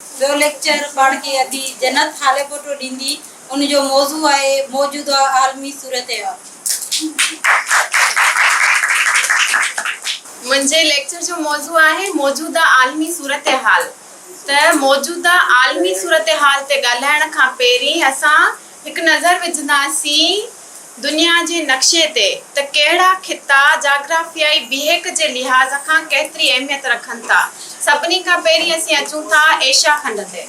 ٻيو ليڪچر پاڻ کي ادي جنت هاليپوٽو ڏيندي، ان جو موضوع آهي موجوده عالمي صورتحال. منهنجي ليڪچر جو موضوع آهي موجوده عالمي صورتحال ته موجوده عالمي صورتحال تي ڳالهائڻ کان پهرين اسان هڪ نظر وجهنداسين دنيا جي نقشي تي ته ڪهڙا خطا جاگرافيائي بيهڪ جي لحاظ کان ڪيتري اهميت رکن ٿا. سڀني کان پهرين اسين اچون ٿا ايشيا کنڊ تي.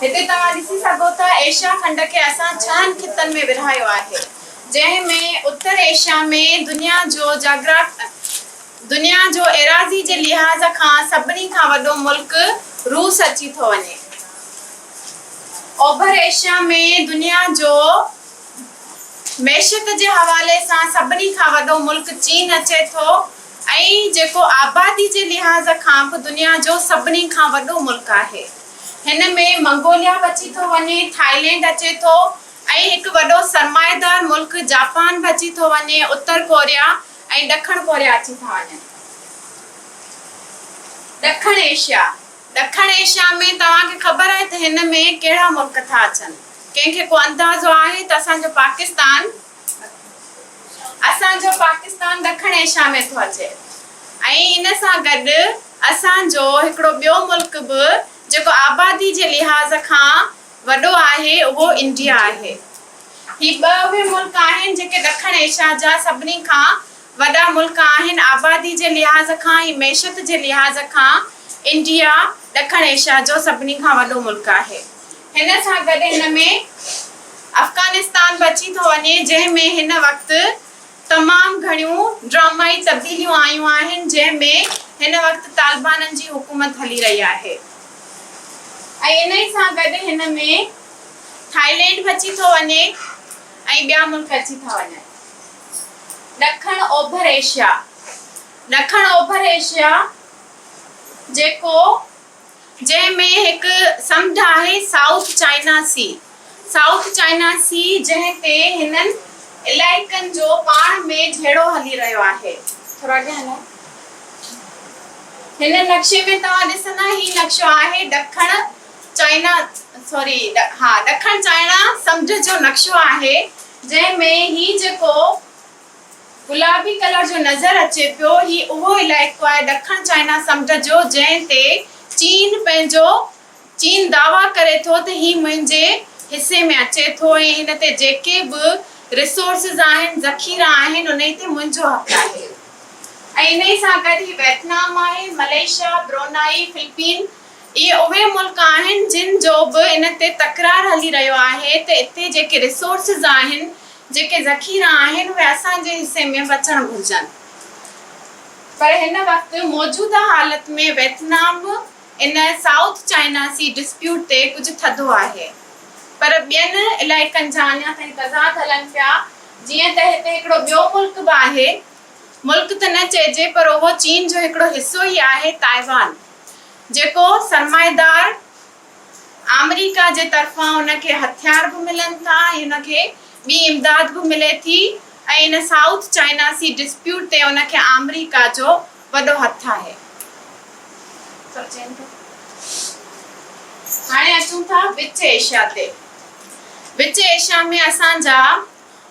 هتي توهان ڏسي سگهو ٿا ايشيا کنڊ کي اسان ڇهن خطن ۾ ورهايو آهي. جنهن ۾ اتر ايشيا ۾ دنيا جو دنيا جو ايراضي جي لحاظ کان سڀني کان وڏو ملڪ روس اچي ٿو وڃي. اوڀر ايشيا ۾ دنيا جو معيشت جي حوالي سان سڀني کان وڏو ملڪ چين اچي ٿو ۽ جيڪو آبادي جي لحاظ کان به دنيا جو سڀني کان وڏو ملڪ آهي. هن ۾ منگوليا به اچي ٿو وڃي، ٿائيلينڊ اچي ٿو ۽ هڪ وڏو سرمائيدار ملڪ جاپان به اچي ٿو وڃي، اتر ڪوريا ۽ ڏکڻ ڪوريا اچي ٿا وڃن. ڏکڻ ايشيا، ڏکڻ ايشيا ۾ توهان کي خبر آهي ته هن ۾ ڪهڙا ملڪ ٿا اچن؟ ڪنهن کي ڪو اندازو آهي ته اسان جو پاڪستان اسان جو پاڪستان ڏکڻ ايشيا ۾ ٿو اچي ۽ ان سان گڏ اسان جو هڪڙو ٻيو ملڪ به جيڪو آبادي جي لحاظ کان وڏو آهي اهو انڊيا آهي. هي ٻه اهي ملڪ آهن جيڪي ڏکڻ ايشيا جا سڀني کان وڏا ملڪ آهن، آبادي جي لحاظ کان ۽ معيشت جي لحاظ کان انڊيا ڏکڻ ايشيا جو سڀني کان وڏو ملڪ آهي. هن سان گڏ هن ۾ افغانستان به اچي ٿو وڃي جنهن ۾ هن وقت تمام گهڻيون ڊرامائي تبديليون آيون آهن جنهن ۾ هن وقت طالبانن جي حڪومت هلي رهي آهي ۽ انهي سان گڏ هن ۾ ٿائيلينڊ به اچي ٿو وڃي ۽ ٻيا ملڪ اچي ٿا وڃن. ڏکڻ اوڀر ايشيا، ڏکڻ اوڀر ايشيا جيڪو جنهن ۾ هڪ سمنڊ آهي South China Sea, South China Sea، جنهن تي هنن علائقن جو پاڻ ۾ جهيڙو هلي رهيو آهي. ٿورو اڳيان هلايو. هن نقشي ۾ توهان ڏسندا هي نقشو آهي ڏکڻ چائنا سوري ها ڏکڻ چائنا سمنڊ جو نقشو آهي. جنهن ۾ هي جيڪو گلابي ڪلر جو نظر اچي پيو هي اهو علائقو آهي ڏکڻ چائنا سمنڊ جو جنهن تي چين پنهنجو چين دعويٰ ڪري ٿو ته هي منهنجي حصي ۾ اچي ٿو ۽ هن تي جيڪي به ريسورسز آهن ذخيرا آهن انهي تي منهنجو حق آهي ۽ انهي سان گڏ هي ويتنام آهي ملائيشيا برونائي فلپين اهي اهي ملڪ آهن جن جو به ان تي تڪرار هلي رهيو آهي ته اتي جيڪي ريسورسز آهن، جيڪي ذخيرا آهن اهي اسان جي حصي ۾ به اچڻ گهرجن. پر هن وقت موجوده حالت ۾ ويتنام ان سائوٿ چائنا سي ڊسپيوٽ تي ڪجهه ٿڌو آهي. پر ٻين علائقن جا اڃا تائين تضاد هلن پيا. جيئن ته هتي هڪڙو ٻيو ملڪ به آهي، ملڪ ته نه چئجي پر اهو چين جو هڪڙو حصو ئي آهي تائيوان. جيڪو سرمائيدار آمريڪا جي طرفان ان کي هٿيار به ملن ٿا ۽ ان کي ٻي امداد به ملي ٿي ۽ ان سائوٿ چائنا سي ڊسپيوٽ تي ان کي آمريڪا جو وڏو هٿ آهي. هاڻي اچون ٿا وچ ايشيا تي. وچ ايشيا ۾ اسان جا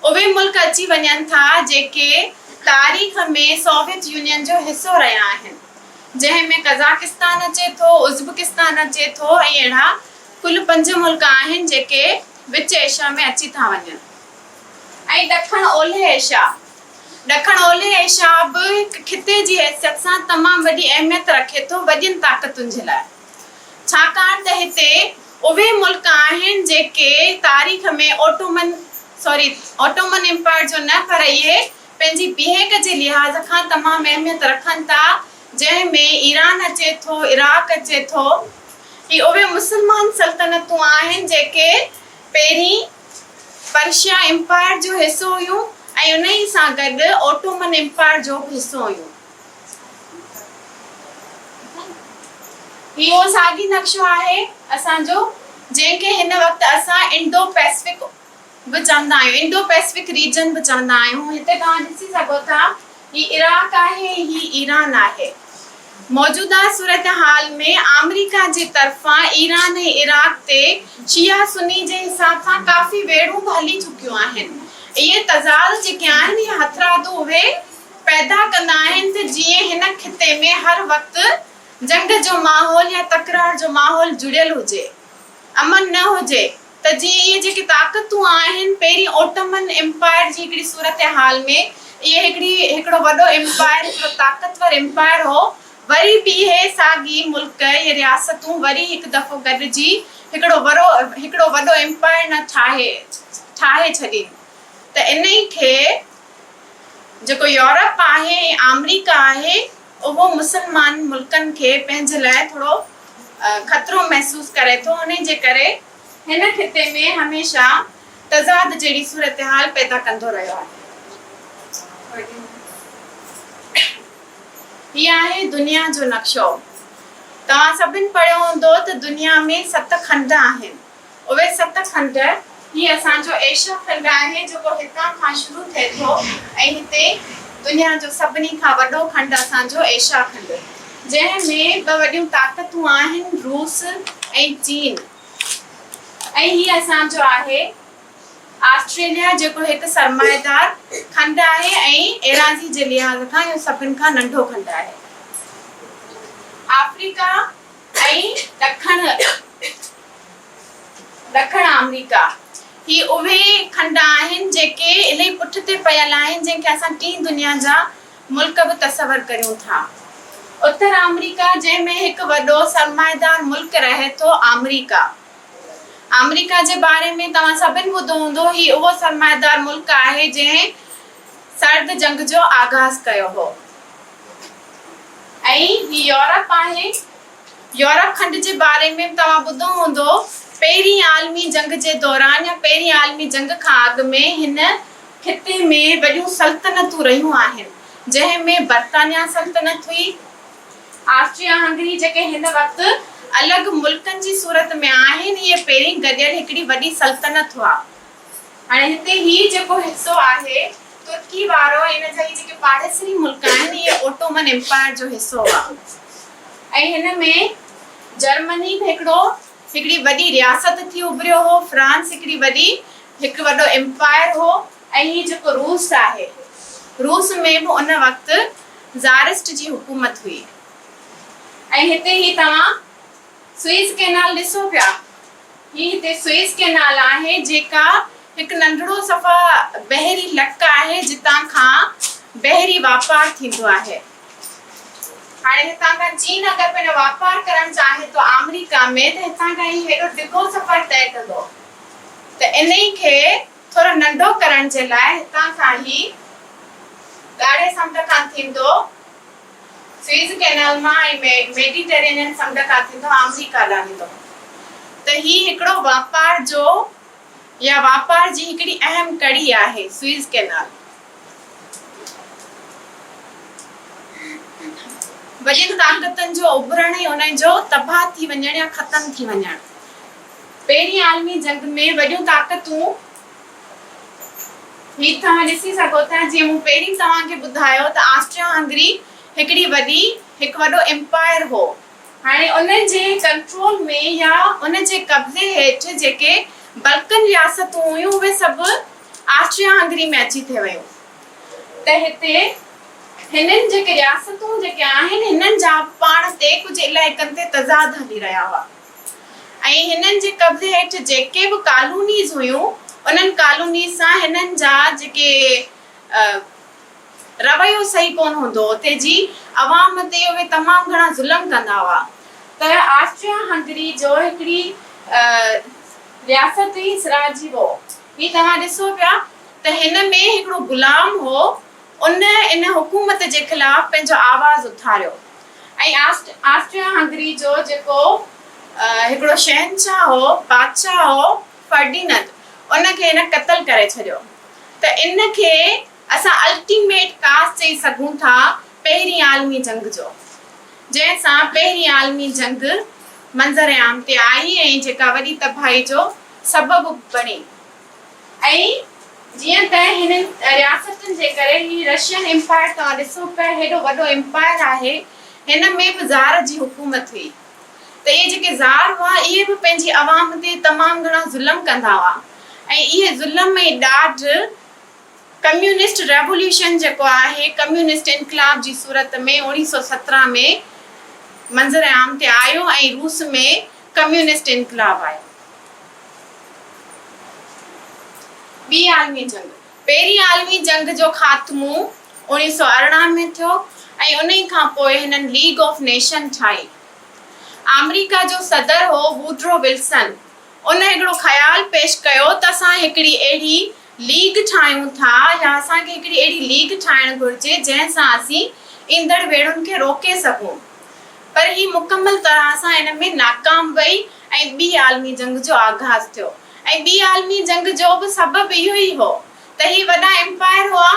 اهي ملڪ اچي وڃن ٿا جيڪي تاريخ ۾ سوويت يونين جو حصو رهيا آهن جنهن ۾ قزاقستان اچي ٿو، ازبڪستان اچي ٿو ۽ اهڙا ڪل پنج ملڪ آهن جيڪي وچ ايشيا ۾ اچي ٿا وڃن ۽ ڏکڻ اولهه ايشيا ڏکڻ اولهه ايشيا به هڪ خطي جي حيثيت سان تمام وڏي اهميت رکي ٿو وڏين طاقتن جي لاء. ڇاڪاڻ ته هتي اهي ملڪ آهن جيڪي تاريخ ۾ اوٽومن سوري اوٽومن امپائر جو نه پر اهي پنهنجي بيهڪ جي لحاظ کان تمام اهميت رکن ٿا جنهن ۾ ايران اچي ٿو عراق اچي ٿو هي اهي مسلمان سلطنتون آهن جيڪي پهرين پرشيا امپائر جو حصو هيون ۽ انهي سان گڏ اوٽومن امپائر جو به حصو هيون. هي اهو ساڳي نقشو آهي اسان جو جنهن کي هن وقت اسان انڊو پيسفڪ به چوندا آهيون انڊو پيسفڪ ريجن به چوندا آهيون. هتي توهان ڏسي سگهو ٿا هي عراق آهي هي ايران آهي موجوده صورتحال ۾ آمريڪا جي طرفان ايران ۽ عراق تي شيعه سني جي حساب سان ڪافي ويڙهون به هلي چڪيون آهن. اهي تضاد جيڪي آهن اهي هٿرادو اهي پيدا ڪندا آهن ته جيئن هن خطي ۾ هر وقت جنگ جو ماحول يا تڪرار جو ماحول جڙيل هجي، امن نه هجي ته جيئن اهي جيڪي طاقتون آهن پهرين اوٽمن ايمپائر جي هڪڙي صورتحال ۾ اهي هڪڙي هڪڙو وڏو ايمپائر هڪڙو طاقتور ايمپائر هو وري به اهي ساڳي ملڪ اهي رياستون وري هڪ دفعو گڏجي هڪڙو ورو هڪڙو وڏو ايمپائر نه ٺاهي ٺاهي ڇڏين ته انهي کي جيڪو يورپ آهي ۽ آمريڪا آهي اهو مسلمان ملڪن کي پنهنجي لاء ٿورو خطرو محسوس ڪري ٿو انهي جي ڪري هن خطي ۾ هميشه تضاد جهڙي صورتحال پيدا ڪندو رهيو آهي. هي آهي دنيا جو نقشو. توهان سڀن پڙهيو هوندو ته دنيا ۾ ست کنڊ آهن. اهي ست کنڊ، هي اسان جو ايشيا کنڊ آهي جيڪو هتان کان شروع ٿئي ٿو ۽ هتي دنيا جو سڀني کان وڏو کنڊ اسان جو ايشيا کنڊ جنهن ۾ ٻه وڏيون طاقتون آهن روس ۽ چين ۽ هي اسان جو آهي آسٽريليا جيڪو هڪ سرمائيدار کنڊ آهي ۽ ايراضي جي لحاظ کان اهو سڀن کان ننڍو کنڊ آهي. آفريڪا ۽ ڏکڻ ڏکڻ آمريڪا، هي اهي کنڊ آهن جيڪي الهي پٺتي پيل آهن جنهن کي اسان ٽين دنيا جا ملڪ به تصور ڪريون ٿا. اتر آمريڪا جنهن ۾ هڪ وڏو سرمائيدار ملڪ رهي ٿو آمريڪا. آمريڪا جي باري ۾ توهان سڀن ٻڌو هوندو هي اهو سرمائيدار ملڪ آهي جنهن سرد جنگ جو آغاز ڪيو هو. ۽ هي يورپ آهي. يورپ کنڊ جي باري ۾ به توهان ٻڌو هوندو. پهرين عالمي جنگ جي دوران يا پهرين عالمي جنگ کان اڳ ۾ هن خطي ۾ وڏيون سلطنتون رهيون آهن، جنهن ۾ برطانيا سلطنت هئي، آسٽريا هنگري جيڪي هن وقت الڳ ملڪن جي صورت ۾ آهن، اهي پهرين گڏيل هڪڙي وڏي سلطنت هئا. هاڻي هتي هي جيڪو حصو آهي ترڪي وارو ۽ ان جا هي جيڪي پاڙيسري ملڪ آهن اهي اوٽومن ايمپائر جو حصو هئا ۽ هن ۾ جرمني به هڪڙو هڪڙي وڏي رياست ٿي اڀريو هو، فرانس هڪڙي وڏي هڪ وڏو ايمپائر هو ۽ هي جيڪو روس آهي روس ۾ به ان وقت زارسٽ جي حڪومت هئي ۽ هتي هي توهان سوئيز ڪئنال ڏسو پيا. هي هتي سوئيز ڪئنال آهي جيڪا هڪ ننڍڙو صفا بحري لڪ آهي جتان کان بحري واپار ٿيندو آهي. هاڻي هتان کان چين اگر پنهنجو واپار ڪرڻ چاهي ٿو آمريڪا ۾ ته هتان کان هي هيڏو ڊگهو سفر طئي ڪندو ته انهي کي ٿورو ننڍو ڪرڻ جي لاء هتان کان هي ڳاڙهي سمنڊ کان ٿيندو سوئيز ڪئنال مان ۽ ميڊيٽرينين سمنڊ کان ٿيندو آمريڪا ڏانهن ويندو ته هي هڪڙو واپار جو يا واپار جي هڪڙي اهم ڪڙي آهي سوئيز ڪئنال. وڏين طاقتن جو اڀرڻ ۽ انهن جو تباهه ٿي وڃڻ يا ختم ٿي وڃڻ. پهرين عالمي جنگ ۾ وڏيون طاقتون هي توهان ڏسي سگهو ٿا جيئن مون پهرين توهان کي ٻڌايو ته آسٽريا هنگري هڪڙي وڏي هڪ وڏو ايمپائر هو. هاڻي ان جي ڪنٽرول ۾ يا ان جي قبضي هيٺ جيڪي بلقن رياستون هيون اهي سڀ آسٽريا هنگري ۾ اچي ٿي ويون ته هتي هنن جيڪي رياستون جيڪي آهن هنن جا به پاڻ تي ڪجهه علائقن تي تضاد هلي رهيا هئا. ۽ هنن جي قبضي هيٺ جيڪي به ڪالونيز هيون انهن ڪالونيز سان هنن جا جيڪي رويو صحيح ڪونه هوندو هو اتي جي عوام تي اهي تمام گهڻا ظلم ڪندا هئا ته آسٽريا هنگري جو هڪڙي رياست هئي سراجيوو هي توهان ڏسو پيا ته هن ۾ هڪڙو غلام هو ان ان حڪومت جي خلاف پنهنجو آواز اٿاريو ۽ آسٽريا هنگري جو جيڪو هڪڙو شهنشاهه هو، بادشاهه هو، فرڊينند، ان کي هن قتل ڪري ڇڏيو ته ان کي اسان الٽيميٽ ڪاز چئي سگهون ٿا پهرين عالمي جنگ جو، جنهن سان پهرين عالمي جنگ منظر عام تي آئي ۽ جيڪا وڏي تباهي جو سبب بڻي. ۽ جيئن ته هنن رياستن جي ڪري هي رشين ايمپائر توهان ڏسو پيا هيڏو وڏو ايمپائر آهي. هن ۾ به زار جي حڪومت هئي ته اهي جيڪي زار هئا اهي به پنهنجي عوام تي تمام گهڻا ظلم ڪندا هئا ۽ اهي ظلم ۽ ڏاڍ ڪميونسٽ ريوليوشن جيڪو آهي ڪميونسٽ انقلاب جي صورت ۾ 1917 ۾ منظر عام تي آيو ۽ روس ۾ ڪميونسٽ انقلاب آيو. ٻي عالمي جنگ، پهرين عالمي جنگ جو خاتمو 1918 ۾ ٿيو ۽ انهي کان پوء هنن ليگ آف نيشن ٺاهي. آمريڪا جو صدر هو ووڊرو ولسن. ان هڪڙو خيال پيش ڪيو ته اسان هڪڙي اهڙي ليگ ٺاهيون ٿا يا اسان کي هڪڙي اهڙي ليگ ٺاهڻ گهرجي جنهن سان اسين ايندڙ ويڙهن کي روڪي سگهون. پر هي مڪمل طرح سان ان ۾ ناڪام وئي ۽ ٻي عالمي جنگ جو آغاز ٿيو ۽ ٻي عالمي جنگ جو به سبب اهو ئي هو ته هي وڏا ايمپائر هئا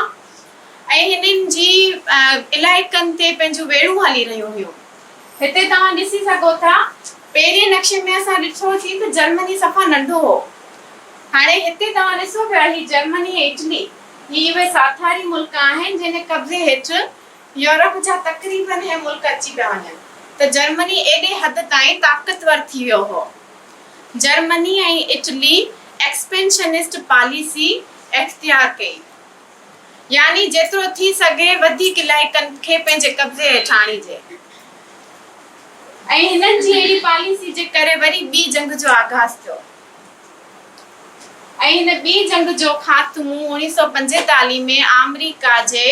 ۽ هنن جي علائقن تي پنهنجون ويڙهون هلي رهيون هيون. هتي توهان ڏسي سگهو ٿا پهرين نقشي ۾ اسان ڏٺو ٿي ته جرمني صفا ننڍو هو. هاڻي هتي توهان ڏسو پيا هي جرمني ۽ اٽلي هي اهي ساٿاري ملڪ آهن جنهن جي قبضي هيٺ يورپ جا تقريبن هي ملڪ اچي پيا وڃن ته جرمني ايڏي حد تائين طاقتور ٿي ويو هو. جرمني ۽ اٽلي ايڪسپينشنسٽ پاليسي اختيار ڪئي. يعني جيترو ٿي سگهي وڌيڪ علائقن کي پنهنجي قبضي هيٺ آڻيجي. ۽ هنن جي اهڙي پاليسي جي ڪري وري ٻي جنگ جو آغاز ٿيو. ۽ هن ٻي جنگ جو خاتمو 1945 ۾ آمريڪا جي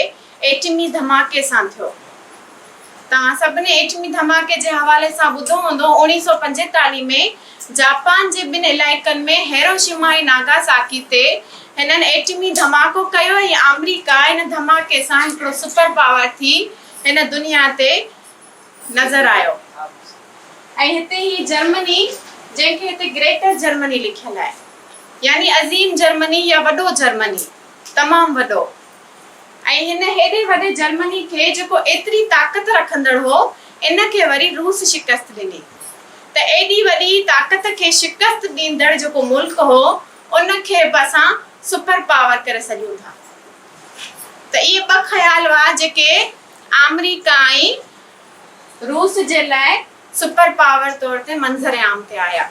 ايٽمي ڌماڪي سان ٿيو. توهان سڀني ايٽمي ڌماڪي جي حوالي سان ٻڌو هوندو، 1945 ۾ جاپان جي ٻن علائقن ۾ هيروشيما ۽ ناگاساڪي تي هنن ايٽمي ڌماڪو ڪيو ۽ آمريڪا ان ڌماڪي سان هڪڙو سپر پاور ٿي هن دنيا تي نظر آيو. ۽ هتي هي جرمني جنهن کي هتي گريٽر جرمني لکيل آهي يعني عظيم جرمني يا وڏو جرمني تمام وڏو. ۽ هن هيڏي وڏي جرمني کي جيڪو ايتري طاقت رکندڙ هو، ان کي وري روس شڪست ڏني. ته ايڏي وڏي طاقت کي شڪست ڏيندڙ جيڪو ملڪ هو، ان کي به اسان سپر پاور ڪري سڏيون ٿا. ته اهي ٻه خيال هئا جيڪي آمريڪا ۽ روس جي لاء سپر پاور طور تي منظر عام تي آيا.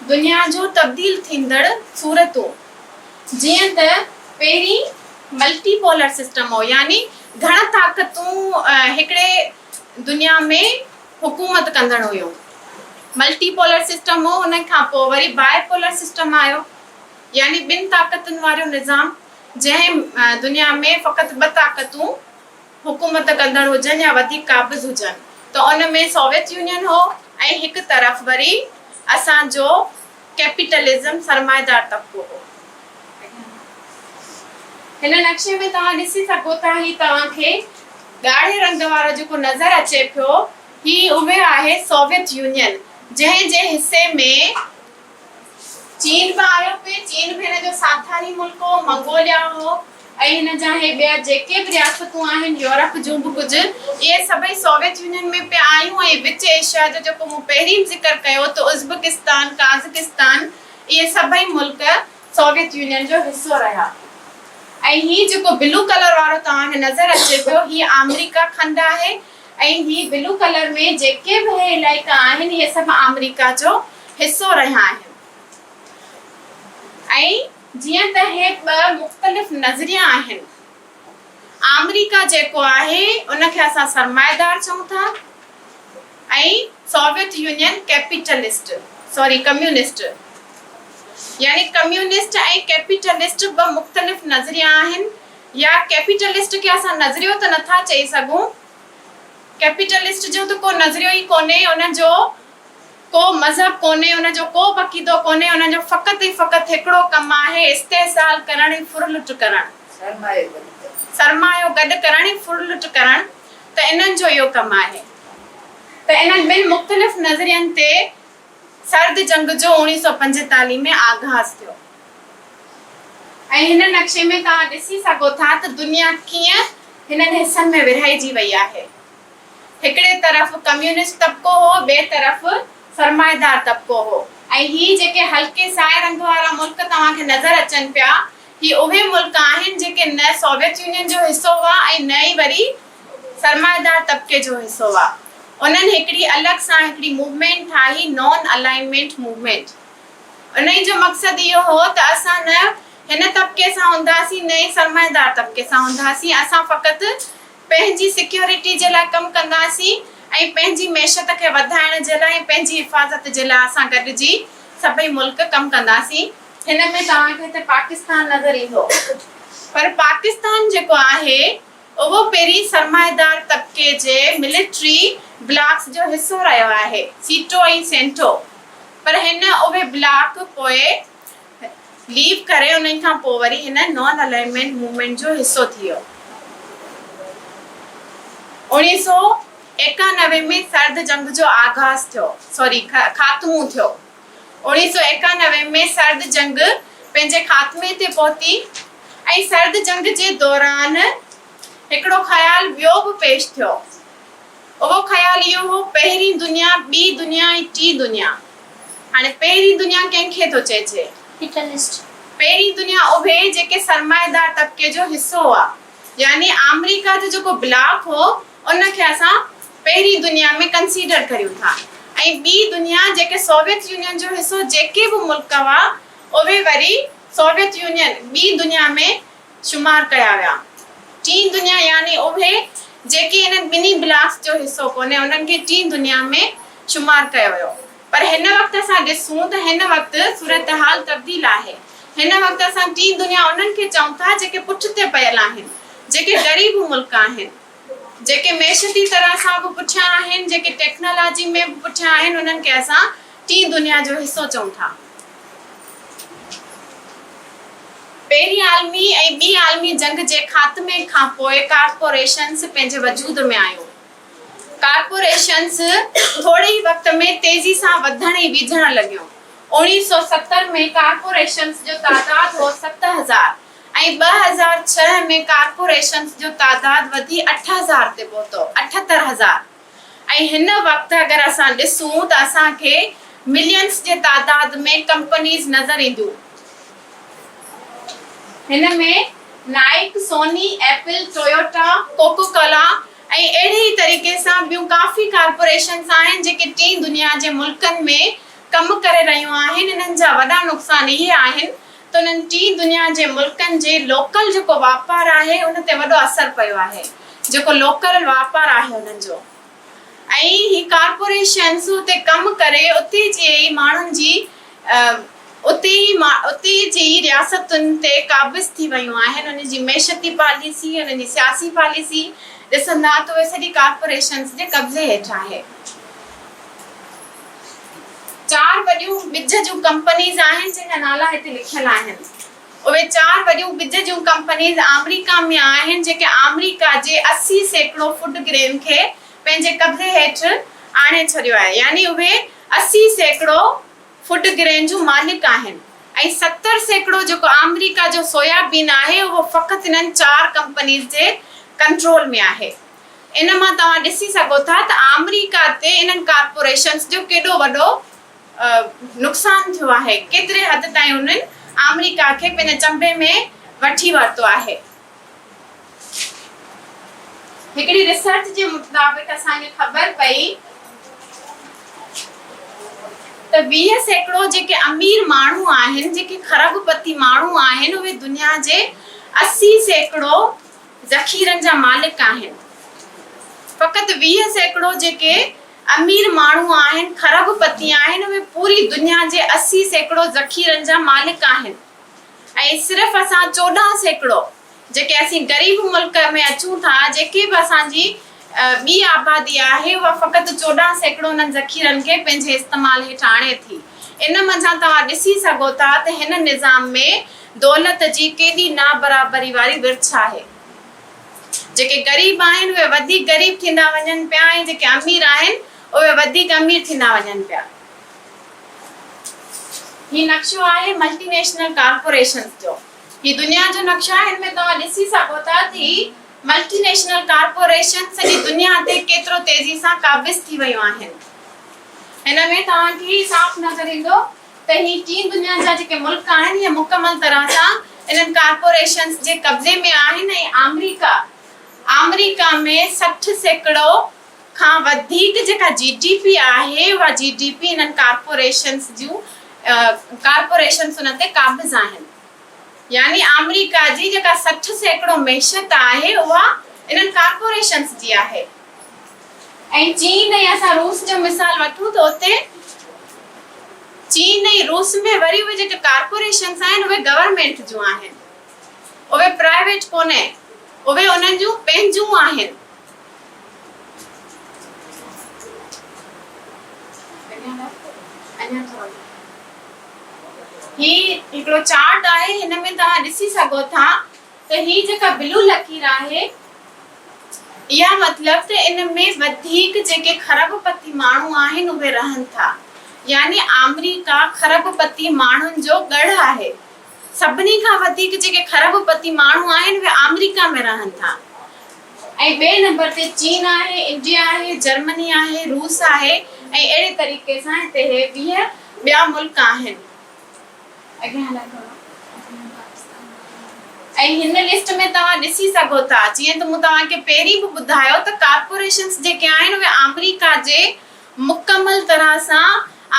دنيا جون تبديل ٿيندڙ صورتون، جيئن ته پهرين ملٽي پولر سسٽم هو يعني گهڻ طاقتون هڪڙي دنيا ۾ حڪومت ڪندڙ هيون. ملٽي پولر سسٽم هو ان کان پوء وري باء پولر سسٽم آيو يعني ٻن طاقتن وارو نظام. جنهن دنيا ۾ فقط ٻه طاقتون حڪومت ڪندڙ هجن يا وڌيڪ قابض هجن ته ان ۾ سوويت يونين هو ۽ هڪ طرف وري اسان جو ڪيپيٽلزم سرمائيدار طبقو هو. هن نقشي ۾ توهان ڏسي سگهو ٿا هي توهان کي ڳاڙهي رنگ وارو جيڪو نظر اچي پيو هي اهي آهي سوويت يونين جنهن جي حصي ۾ چين به آيو پئي، چين به هن جو ساٿاري ملڪ هو، منگوليا هو ۽ هن جا هي ٻيا جيڪي به رياستون آهن يورپ جون به ڪجهه اهي سڀئي سوويت يونين ۾ پيا آيون ۽ وچ ايشيا جو جيڪو مون پهرين به ذڪر ڪيو ته ازبڪستان، قازقستان اهي سڀئي ملڪ سوويت يونين جو حصو رهيا ۽ هي جيڪو بلو ڪلر وارو توهان کي نظر اچي پيو هي آمريڪا کنڊ آهي ۽ هي بلو ڪلر ۾ جيڪي به هي علائقا آهن اهي سڀ آمريڪا جو حصو رهيا آهن ۽ جيئن ته هي ٻه مختلف نظريا آهن آمريڪا جيڪو آهي ان کي اسان سرمائيدار چئون ٿا ۽ Soviet Union capitalist sorry communist يعني ڪميونسٽ ۽ ڪيپيٽلسٽ ٻه مختلف نظريا آهن يا ڪيپيٽلسٽ کي اسان نظريو ته نٿا چئي سگهون ڪيپيٽلسٽ جو ته ڪو نظريو ئي ڪونهي ان جو ڪو مذهب ڪونهي، ان جو ڪو به عقيدو ڪونهي، ان جو فقط ۽ فقط هڪڙو ڪم آهي استحصال ڪرڻ ۽ ڦرلٽ ڪرڻ. سرمايو گڏ ڪرڻ. سرمايو گڏ ڪرڻ ۽ ڦرلٽ ڪرڻ ته انهن جو اهو ڪم آهي. ته انهن ٻن مختلف نظرين تي سرد جنگ جو 1945 ۾ آغاز ٿيو ۽ هن نقشي ۾ توهان ڏسي سگهو ٿا ته دنيا ڪيئن هنن حصن ۾ ورهائجي وئي آهي. هڪڙي طرف ڪميونسٽ طبقو هو، ٻئي طرف سرمائيدار طبقو هو ۽ هي جيڪي هلڪي سائي رنگ وارا ملڪ توهان کي نظر اچن پيا، هي اهي ملڪ آهن جيڪي نه سوويت يونين جو حصو هئا ۽ نه ئي وري سرمائيدار طبقي جو حصو هئا. انهن هڪڙي الڳ سان هڪڙي موومينٽ ٺاهي نان الائنمينٽ موومينٽ. انهي جو مقصد اهو هو ته اسان نه هن طبقي سان هونداسين نه ئي سرمائيدار طبقي سان هونداسين، اسان فقط پنهنجي سيڪيورٽي جي لاء ڪم ڪنداسين ۽ پنهنجي معيشت کي وڌائڻ جي لاء ۽ پنهنجي حفاظت جي لاء اسان گڏجي سڀئي ملڪ ڪم ڪنداسين. هن ۾ توهان کي هتي پاڪستان نظر ايندو پر پاڪستان جيڪو آهي اهو پهرين سرمائيدار طبقي جي ملٽري بلاڪس جو حصو رهيو آهي، سيٽو ۽ سينٽو، پر هن اهي بلاڪ پوء ليو ڪري انهن کان پوء وري هن نان الائنمينٽ موومينٽ جو حصو ٿي ويو. 1991 ۾ سرد جنگ جو آغاز ٿيو، سوري خاتمو ٿيو. 1991 ۾ سرد جنگ پنهنجي خاتمي تي پهتي ۽ سرد جنگ جي دوران هڪڙو خيال ٻيو به پيش ٿيو. اهو خيال اهو هو پهرين دنيا، ٻي دنيا ۽ ٽين دنيا. هاڻي پهرين دنيا ڪنهن کي ٿو چئجي؟ ڪيپيٽلسٽ. پهرين دنيا اهي جيڪي سرمائيدار طبقي جو حصو هئا. يعني آمريڪا جو جيڪو بلاڪ هو ان کي اسان پهرين دنيا ۾ ڪنسيڊر ڪريون ٿا ۽ ٻي دنيا جيڪي سوويت يونين جو حصو جيڪي به ملڪ هئا اهي وري سوويت يونين ٻي دنيا ۾ شمار ڪيا ويا. ٽين دنيا يعني اهي جيڪي انهن ٻنهي بلاڪس جو حصو ڪونهي انهن کي ٽين دنيا ۾ شمار ڪيو ويو. پر هن وقت اسان ڏسون ته هن وقت صورتحال تبديل آهي. هن وقت اسان ٽين دنيا انهن کي چئون ٿا جيڪي پٺتي پيل آهن، جيڪي غريب ملڪ آهن، جيڪي معيشتي طرح سان به پٺيان آهن، جيڪي ٽيڪنالاجي ۾ به پٺيان آهن انهن کي اسان ٽين دنيا جو حصو چئون ٿا. پهرين عالمي ۽ ٻي عالمي جنگ جي خاتمي کان پوء ڪارپوريشنز پنهنجي وجود ۾ آيون. ڪارپوريشنز ٿوري ئي وقت ۾ تيزي سان وڌڻ ۽ ويجهڻ لڳيون. 1970 ۾ ڪارپوريشنز جو تعداد هو 7000 ۽ 2006 ۾ ڪارپوريشنز جو تعداد وڌي 8000 تي پهتو، 78000، ۽ هن وقت اگر اسان ڏسون ته اسان کي ملينز جي تعداد ۾ ڪمپنيز نظر اينديون. هن ۾ Nike, Sony, Apple, Toyota, Coca Cola ۽ اهڙي ئي طريقي سان ٻيون ڪافي ڪارپوريشنز آهن جيڪي ٽين دنيا جي ملڪن ۾ ڪم ڪري رهيون آهن. انهن جا وڏا نقصان اهي آهن ته انهن ٽين دنيا جي ملڪن جي لوڪل جيڪو واپار آهي ان تي وڏو اثر پيو آهي جيڪو لوڪل واپار آهي انهن جو ۽ هي ڪارپوريشنز اتي ڪم ڪري اتي جي ئي ماڻهن جي اتي ئي اتي جي ئي رياستن تي قابض ٿي ويون آهن انهن جي معيشتي پاليسي انهن جي سياسي پاليسي ڏسندا ته اهي سڄي ڪارپوريشنز جي قبضي هيٺ آهي. چار وڏيون ٻج جون ڪمپنيز آهن جن جا نالا هتي لکيل آهن. اهي چار وڏيون ٻج جون ڪمپنيز آمريڪا ۾ آهن جيڪي آمريڪا جي 80% فوڊ گرين کي پنهنجي قبضي هيٺ آڻي ڇڏيو آهي يعني اهي 80% فوڊ گرين جون مالڪ آهن ۽ 70% جيڪو آمريڪا جو سويابين آهي اهو فقط انهن چار ڪمپنيز جي ڪنٽرول ۾ آهي. ان مان توهان ڏسي سگهو ٿا ته آمريڪا تي انهن ڪارپوريشنز جو ڪيڏو وڏو نقصان ٿيو آهي، ڪيتري حد تائين انهن آمريڪا کي پنهنجي چنبي ۾ وٺي ورتو آهي. هڪڙي ريسرچ جي مطابق اسان کي خبر پئي ته 20% جيڪي امير ماڻهو آهن، جيڪي کرب پتي ماڻهو آهن، اهي دنيا جي 80% ذخيرن جا مالڪ آهن. فقط 20% جيڪي امير ماڻهو آهن، کرب پتي آهن، اهي پوري دنيا جي 80% ذخيرن جا مالڪ آهن ۽ صرف اسان 14% جيڪي اسين غريب ملڪ ۾ اچون ٿا، جيڪي به اسان جي ٻي آبادي آهي، اها فقط 14% انهن ذخيرن کي پنهنجي استعمال هيٺ آڻي ٿي. ان منجهان توهان ڏسي سگهو ٿا ته هن نظام ۾ دولت جي ڪيڏي نابرابري واري ورڇ آهي. جيڪي غريب آهن اهي وڌيڪ غريب ٿيندا وڃن پيا ۽ جيڪي امير آهن اهي وڌيڪ امير ٿيندا وڃن پيا. هي نقشو آهي ملٽي نيشنل ڪارپوريشنز جو. هي دنيا جو نقشو آهي. هن ۾ توهان ڏسي سگهو ٿا ته هي ملٽي نيشنل ڪارپوريشن سڄي دنيا تي ڪيترو تيزي سان قابض ٿي ويون آهن. هن ۾ توهان کي هي صاف نظر ايندو ته هي ٽين دنيا جا جيڪي ملڪ آهن اهي مڪمل طرح سان انهن ڪارپوريشنز جي قبضي ۾ آهن ۽ آمريڪا آمريڪا ۾ 60% کان وڌيڪ جيڪا جي ڊي پي آهي اها جي ڊي پي انهن ڪارپوريشنز جون ڪارپوريشنز ان تي قابض آهن. يعني آمريڪا جي جيڪا 60% معيشت آهي اها انهن ڪارپوريشنز جي آهي ۽ چين ۽ اسان روس جو مثال وٺون ته اتي چين ۽ روس ۾ وري اهي جيڪي ڪارپوريشنز آهن اهي گورنمينٽ جون آهن اهي پرائيويٽ ڪونهي اهي انهن جون پنهنجون آهن. هي هڪڙو چارٽ آهي هن ۾ توهان ڏسي سگهو ٿا ته هي جيڪا بلو لڪير آهي اها مطلب ته ان ۾ وڌيڪ جيڪي کرب پتي ماڻهو آهن اهي رهن ٿا يعني آمريڪا کرب پتي ماڻهن جو ڳڙهه آهي سڀني کان وڌيڪ جيڪي کرب پتي ماڻهو آهن اهي آمريڪا ۾ رهن ٿا ۽ ٻئي نمبر تي چين آهي انڊيا آهي جرمني آهي روس آهي ۽ اهڙي طريقي سان هتي هي 20 ٻيا ملڪ آهن. اڳيان هلان ٿورو. ۽ هن لسٽ ۾ توهان ڏسي سگهو ٿا جيئن ته مون توهان کي پهرين به ٻڌايو ته ڪارپوريشنس جيڪي آهن اهي آمريڪا جي مڪمل طرح سان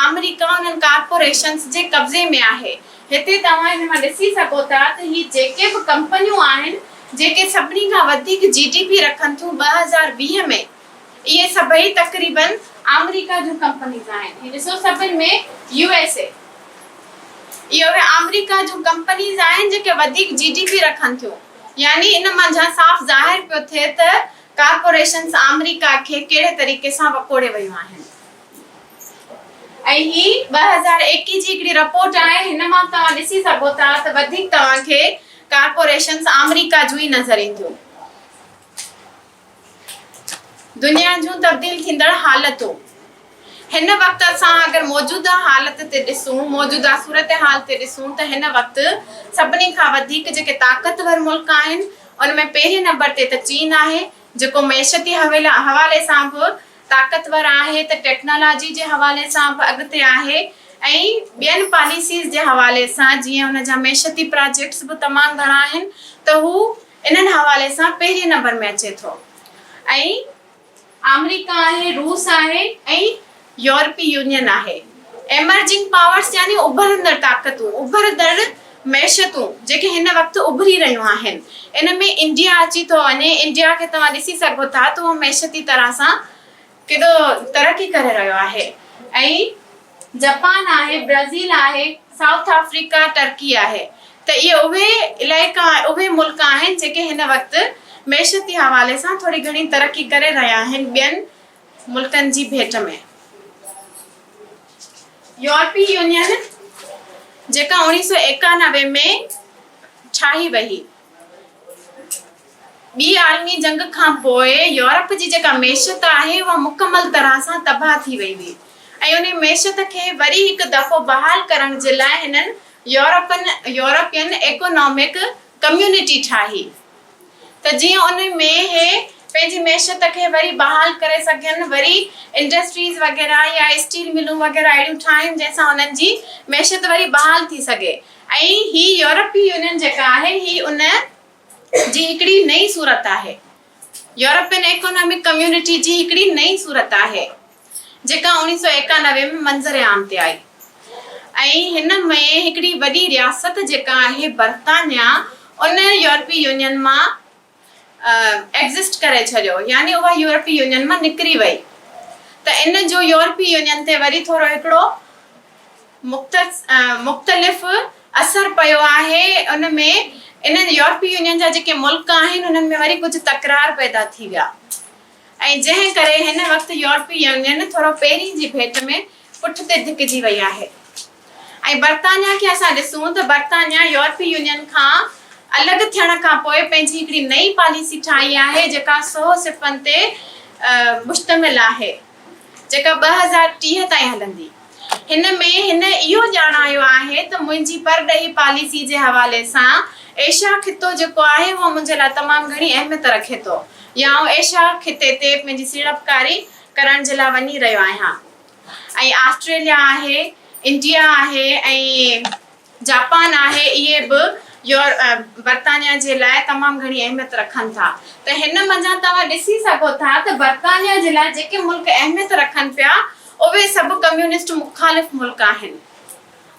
آمريڪا انهن ڪارپوريشنس جي قبضي ۾ آهي. هتي توهان هن مان ڏسي سگهو ٿا ته هي جيڪي به ڪمپنيون آهن جيڪي سڀني کان وڌيڪ جي ڊي پي رکن ٿيون 2020 ۾ اهي سڀئي تقريبن آمريڪا جون ڪمپنيز آهن. هي ڏسو سڀن ۾ يو ايس اي. اهي اهي آمريڪا جون ڪمپنيز آهن جيڪي وڌيڪ جي ڊي پي رکن ٿيون. يعني ان منجهان صاف ظاهر پيو ٿئي ته ڪارپوريشنز آمريڪا کي ڪهڙي طريقي سان وڪوڙي ويون آهن. ۽ هي 2021 جي هڪڙي رپورٽ آهي هن مان توهان ڏسي سگهو ٿا ته وڌيڪ توهان کي ڪارپوريشنز آمريڪا جون ئي نظر اينديون. دنيا جون تبديل ٿيندڙ حالتون هن وقت اسان اگر موجوده حالت تي ڏسون موجوده صورتحال تي ڏسون ته هن وقت سڀني کان وڌيڪ جيڪي طاقتور ملڪ آهن ان ۾ پهرين نمبر تي ته چين آهي جيڪو معيشتي حوالي سان به طاقتور آهي ته ٽيڪنالاجي جي حوالي سان به اڳتي آهي ۽ ٻين پاليسيز جي حوالي سان جيئن ان جا معيشتي پراجيڪٽس به تمام گهڻا آهن ته هو انهن حوالي سان پهرين نمبر ۾ اچي ٿو ۽ آمريڪا آهي، روس آهي ۽ يورپي يونين آهي. ايمرجنگ پاورز يعني اڀرندڙ طاقتون، اڀرندڙ معيشتون جيڪي هن وقت اڀري رهيون آهن. ان ۾ انڊيا اچي ٿو وڃي. انڊيا کي توهان ڏسي سگهو ٿا ته اهو معيشتي طرح سان ڪيڏو ترقي ڪري رهيو آهي ۽ جپان آهي، برازيل آهي، سائوٿ آفريڪا، ٽرڪي آهي ته اهي اهي علائقا اهي ملڪ آهن جيڪي هن وقت معيشتي حوالي سان ٿوري گهڻي ترقي ڪري رهيا آهن ٻين ملڪن جي ڀيٽ ۾. يورپي يونين جيڪا 1991 ۾ ٺاهي وئي. ٻي عالمي جنگ کان پوء يورپ جي جيڪا معيشت آهي اها مڪمل طرح سان تباهه ٿي وئي هئي ۽ انهي معيشت کي وري هڪ دفعو بحال ڪرڻ جي لاء هنن يورپن يورپين ايڪونامڪ ڪميونٽي ٺاهي ته جيئن ان ۾ هي پنهنجي معيشت کي وري بحال ڪري سگهن وري انڊسٽريز وغيره يا اسٽيل ملون وغيره اهڙيون ٺاهين جنهن سان انهن جي معيشت وري بحال ٿي سگهي ۽ هي يورپي يونين جيڪا آهي هي ان جي هڪڙي نئين صورت آهي يورپين ايڪونامڪ ڪميونٽي جي هڪڙي نئين صورت آهي جيڪا 1991 ۾ منظر عام تي آئي ۽ هن ۾ هڪڙي وڏي رياست جيڪا آهي برطانيا ان يورپي يونين مان ايگزسٽ ڪري ڇڏيو يعني اها يورپي يونين مان نڪري وئي ته ان جو يورپي يونين تي وري ٿورو هڪڙو مختلف اثر پيو آهي ان ۾ انهن يورپي يونين جا جيڪي ملڪ آهن انهن ۾ وري ڪجهه تڪرار پيدا ٿي ويا ۽ جنهن ڪري هن وقت يورپي يونين ٿورو پهرين جي ڀيٽ ۾ پٺتي ڌڪجي وئي آهي ۽ برطانيا کي اسان ڏسون ته برطانيا يورپي يونين کان الڳ ٿيڻ کان پوء پنهنجي هڪڙي نئين پاليسي ٺاهي آهي جيڪا 100 صفحن تي مشتمل آهي جيڪا 2030 تائين هلندي. هن ۾ هن اهو ڄاڻايو آهي ته منهنجي پرڏيهي پاليسي جي حوالي سان ايشيا خطو جيڪو آهي اهو منهنجي لاء تمام گهڻي اهميت رکي ٿو يا آئون ايشيا خطي تي پنهنجي سيڙپڪاري ڪرڻ جي لاء وڃي رهيو آهيان ۽ آسٽريليا آهي، انڊيا آهي ۽ جاپان آهي اهي به يور برطانيا جي لاء تمام گهڻي اهميت رکن ٿا ته هن منجهان توهان ڏسي سگهو ٿا ته برطانيا جي لاء جيڪي ملڪ اهميت رکن پيا اهي سڀ ڪميونسٽ مخالف ملڪ آهن.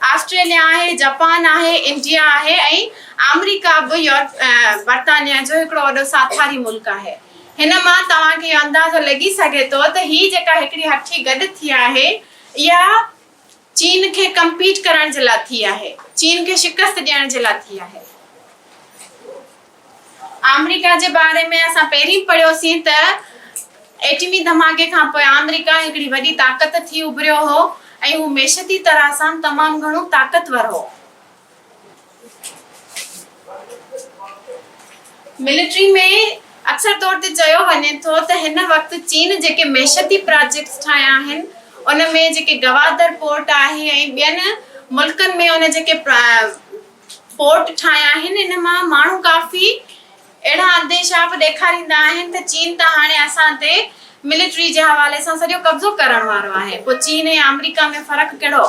آسٽريليا آهي، جپان آهي، انڊيا آهي ۽ آمريڪا به يورپ برطانيا جو هڪڙو وڏو ساٿاري ملڪ آهي. هن مان توهان کي اهو اندازو لڳي سگهي ٿو ته هي جيڪا هڪڙي هٺي گڏ ٿي آهي اها چين کي ڪمپيٽ ڪرڻ جي لاء ٿي آهي، چين کي شڪست ڏيڻ جي لاء ٿي آهي. آمريڪا جي باري ۾ اسان پهرين پڙهيوسين ته ايٽمي ڌماڪي کان پوء آمريڪا هڪڙي وڏي طاقت ٿي اڀريو هو ۽ هو معيشتي طرح سان تمام گهڻو طاقتور هو. ملٽري ۾ اڪثر طور تي چيو وڃي ٿو ته هن وقت چين جيڪي معيشتي پراجيڪٽس ٺاهيا آهن ان ۾ جيڪي گوادر پورٽ آهي ۽ ٻين ملڪن ۾ ان جيڪي پورٽ ٺاهيا آهن ان مان ماڻهو ڪافي اهڙا انديشا به ڏيکاريندا آهن ته چين ته هاڻي اسان تي ملٽري جي حوالي سان سڄو قبضو ڪرڻ وارو آهي پوء چين ۽ آمريڪا ۾ فرق ڪهڙو؟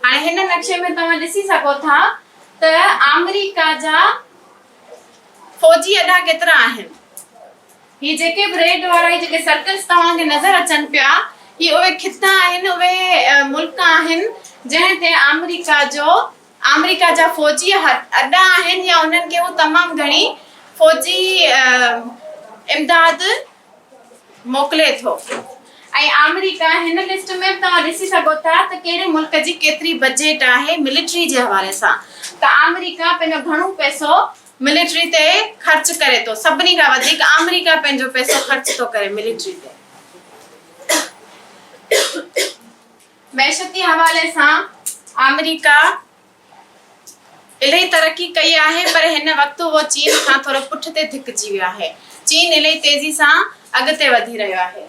هاڻي هن نقشي ۾ توهان ڏسي سگهو ٿا ته آمريڪا جا فوجي اڏا ڪيترا آهن. هي جيڪي به ريڊ وارا هي جيڪي سرڪلز توهان کي نظر اچن پيا هي اهي خطا آهن اهي ملڪ آهن جنهن تي آمريڪا جو آمريڪا جا فوجي اڏا آهن يا انهن کي هو تمام گهڻي فوجي امداد موڪلي ٿو ۽ آمريڪا هن لسٽ ۾ به توهان ڏسي سگهو ٿا ته ڪهڙي ملڪ جي ڪيتري بجيٽ آهي ملٽري جي حوالي سان ته آمريڪا پنهنجو گهڻو پئسو ملٽري تي خرچ ڪري ٿو سڀني کان وڌيڪ آمريڪا پنهنجو پئسو خرچ ٿو ڪري ملٽري تي. معيشتي حوالي سان آمريڪا الهي ترقي ڪئي آهي پر هن وقت اهو چين کان ٿورو پٺ تي ڌڪجي ويو آهي. چين الهي تيزي سان اڳتي وڌي رهيو آهي.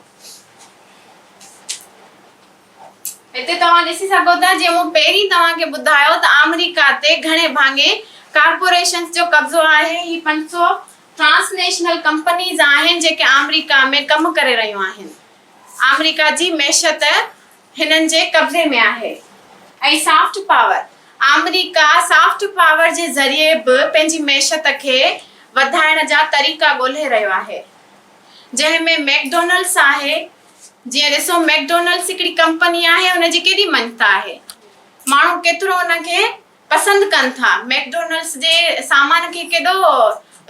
هتي توهان ڏسي سگهو ٿا جيئن مون پهرين توهان کي ٻڌايو ته آمريڪا تي گهڻي ڀاڱي ڪارپوريشنز جو قبضو آهي. هي 500 ٽرانس نيشنل ڪمپنيز آهن جيڪي آمريڪا ۾ ڪم ڪري رهيون آهن. آمريڪا جي معيشت هنن جي قبضي ۾ آهي ۽ soft power America soft power جي ذريعي به پنهنجي معيشت کي وڌائڻ جا طريقا ڳولهي رهيو آهي جنهن ۾ ميڪڊونلڊس آهي جيئن ڏسو ميڪڊونلڊس هڪڙي ڪمپني آهي ان جي ڪيڏي مڃتا آهي ماڻهو ڪيترو ان کي پسند ڪن ٿا ميڪڊونلڊس جي سامان کي ڪيڏو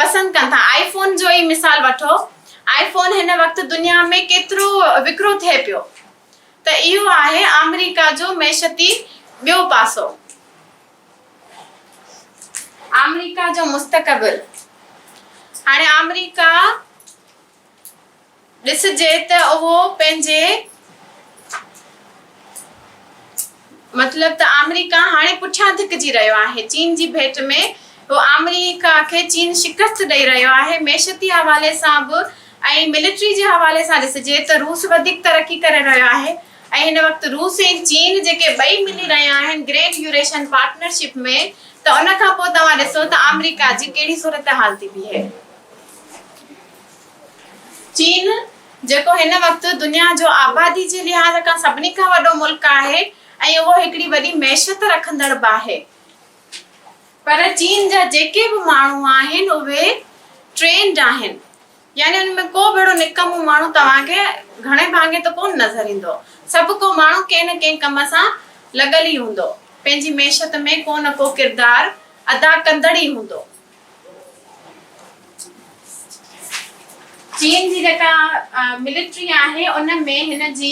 پسند ڪن ٿا آئي فون جو ئي مثال وٺو آئي فون هن وقت دنيا ۾ ڪيترو وڪرو ٿئي پيو ته اهو آهي آمريڪا جو معيشتي ٻيو پاسو. آمريڪا جو مستقبل هاڻي آمريڪا ڏسجي ته اهو پنهنجي مطلب ته آمريڪا هاڻي پٺيان ڌڪجي رهيو آهي چين جي ڀيٽ ۾ اهو آمريڪا کي چين شڪست ڏئي رهيو آهي معيشتي حوالي سان به ۽ ملٽري جي حوالي سان ڏسجي ته روس وڌيڪ ترقي ڪري رهيو آهي ۽ هن وقت روس ۽ چين جيڪي ٻئي ملي رهيا آهن گرينڊ يوريشن پارٽنرشپ ۾ ته ان کان پوء توهان ڏسو ته آمريڪا جي ڪهڙي صورتحال ٿي بيهي. چين جيڪو هن وقت دنيا جو آبادي جي لحاظ کان سڀني کان وڏو ملڪ آهي ۽ اهو هڪڙي وڏي معيشت رکندڙ به آهي پر چين جا جيڪي به ماڻهو آهن اهي ٽرينڊ آهن يعني ان ۾ ڪو به اهڙو نڪمو ماڻهو توهان کي گهڻي ڀاڱي ته ڪونه نظر ايندو سڀ ڪو ماڻهو ڪنهن نه ڪنهن ڪم سان لڳل ئي هوندو پنهنجي معيشت ۾ ڪو نه ڪو ڪردار ادا ڪندڙ ئي هوندو. چين جي جيڪا ملٽري آهي ان ۾ هن جي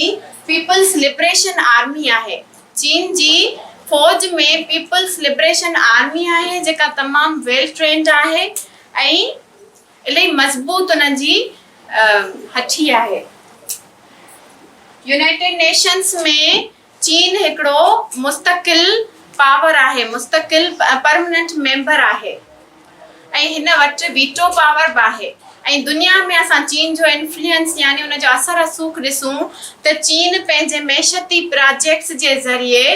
پيپلز لبريشن آرمي آهي. چين جي فوج ۾ پيپلز لبريشن آرمي آهي جيڪا تمام ويل ٽرينڊ آهي ۽ الائي مضبوط انهن جي هٺي آهي. يونائيٽيڊ نيشنز ۾ چين هڪڙو مستقل پاور آهي، مستقل پرمننٽ ميمبر آهي ۽ هن وٽ ويٽو پاور به آهي ۽ دنيا ۾ اسان چين جو انفلوئنس يعني ان جو اثر رسوخ ڏسون ته چين پنهنجي معيشتي پراجيڪٽس جي ذريعي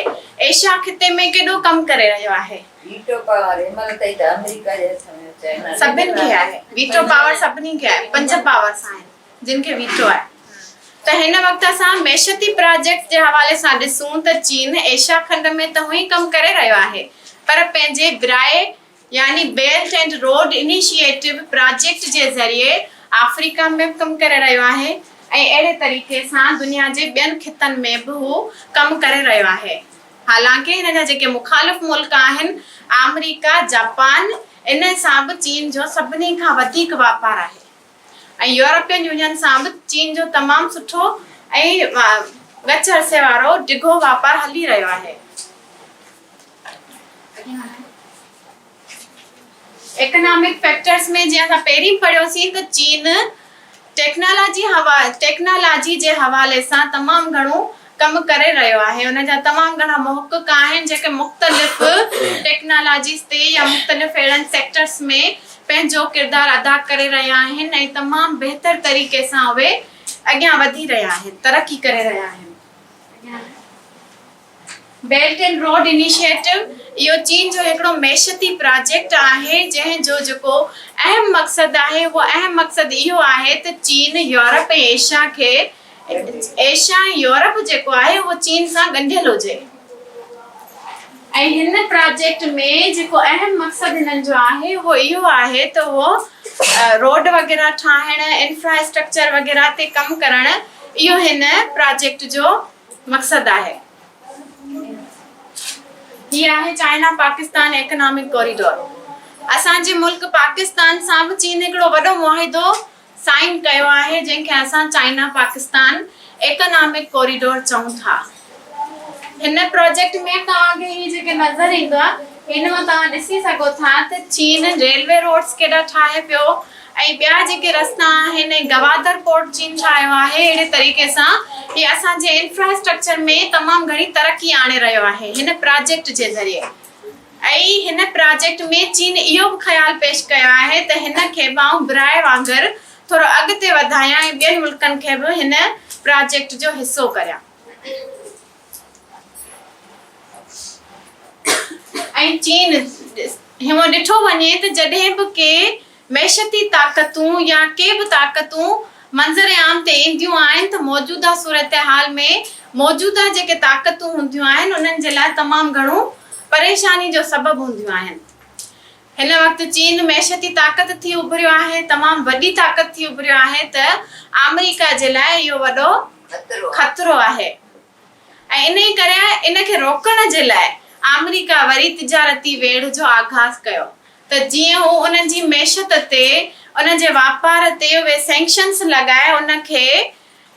ايشيا خطي ۾ ڪيڏو ڪم ڪري رهيو آهي. ويٽو پاور هن مهل تائين ته آمريڪا جي هٿ ۾ چائنا سڀن کي آهي ويٽو پاور سڀني کي آهي پنج پاورس آهن. جن کي ويٽو آهي ته هن وقت اسان معيشتي پراجيڪٽس جي حوالي سان ڏسون ته چين ايشيا کنڊ ۾ ته هونئن ڪم ڪري رهيو آهي پر پنهنجي برائي يعني belt and road initiative project جي ذريعي آفريڪا ۾ به ڪم ڪري رهيو آهي ۽ اهڙي طريقي سان دنيا جي ٻين خطن ۾ به هو ڪم ڪري رهيو آهي. حالانڪه هن جا جيڪي مخالف ملڪ آهن آمريڪا، جاپان ان سان به چين جو سڀني کان وڌيڪ واپار آهي ۽ يورپين يونين سان به چين جو تمام سٺو ۽ ڳچ عرصي وارو ڊگهو واپار هلي رهيو آهي. ايڪنامڪ فيڪٽرز ۾ جيئن اسان پهرين پڙهيوسين ته چين ٽيڪنالاجي حوا ٽيڪنالاجي جي حوالي سان تمام گهڻو ڪم ڪري رهيو آهي ان جا تمام گهڻا محقق آهن جيڪي مختلف ٽيڪنالاجيز تي يا مختلف اهڙن سيڪٽرز ۾ پنهنجو ڪردار ادا ڪري رهيا آهن ۽ تمام بهتر طريقي سان اهي اڳيان وڌي رهيا آهن ترقي ڪري رهيا آهن. بيلٽ اينڊ روڊ انيشيٽو، اهو چين جو هڪڙو معيشتي پراجيڪٽ آهي جنهن جو جيڪو اهم مقصد آهي اهو اهم مقصد اهو آهي ته چين يورپ ۽ ايشيا کي ايشيا ۽ يورپ جيڪو آهي اهو چين سان ڳنڍيل هجي ۽ هن پراجيڪٽ ۾ جيڪو اهم مقصد هنن جو آهي اهو اهو آهي ته اهو روڊ وغيره ٺاهڻ انفراسٽرڪچر وغيره تي ڪم ڪرڻ اهو هن پراجيڪٽ جو مقصد آهي. هي آهي چائنا پاڪستان ايڪنامڪ ڪوريڊور. اسان جي ملڪ پاڪستان سان به چين هڪڙو وڏو معاهدو سائن ڪيو آهي جنهن کي اسان چائنا پاڪستان ايڪنامڪ ڪوريڊور چئون ٿا. هن پراجيڪٽ ۾ توهان کي هي جيڪي نظر ايندو هن مان توهان ڏسي سگهو ٿا ته چين ريلوي روڊس ڪيڏا ٺاهي پيو ۽ ٻيا جيڪي رستا آهن ۽ گوادر پورٽ چين ٺاهيو آهي اهڙي طريقي سان هي اسان جي انفراسٽرڪچر ۾ تمام گهڻي ترقي آڻي رهيو آهي هن پراجيڪٽ جي ذريعي ۽ هن پراجيڪٽ ۾ چين اهو به خيال پيش ڪيو آهي ته هن کي به آئون برائي وانگر ٿورو اڳتي وڌايان ۽ ٻين ملڪن کي به هن پراجيڪٽ جو حصو ڪريان. ۽ چين هونء ڏٺو وڃي ته جڏهن به ڪي معيشتي طاقتون يا ڪي به طاقتون منظر عام تي اينديون آهن ته موجوده صورتحال ۾ موجوده جيڪي طاقتون هونديون آهن انهن جي لاء تمام گهڻو پريشاني جو سبب هونديون آهن. هن وقت چين معيشتي طاقت ٿي اڀريو آهي، تمام وڏي طاقت ٿي اڀريو آهي ته آمريڪا جي لاء اهو وڏو خطرو آهي ۽ انهي ڪري ان کي روڪڻ جي لاء آمريڪا وري تجارتي ويڙهه جو آغاز ڪيو ته جيئن هو انهن جي معيشت تي انهن جي واپار تي اهي سينڪشنس لڳائي ان کي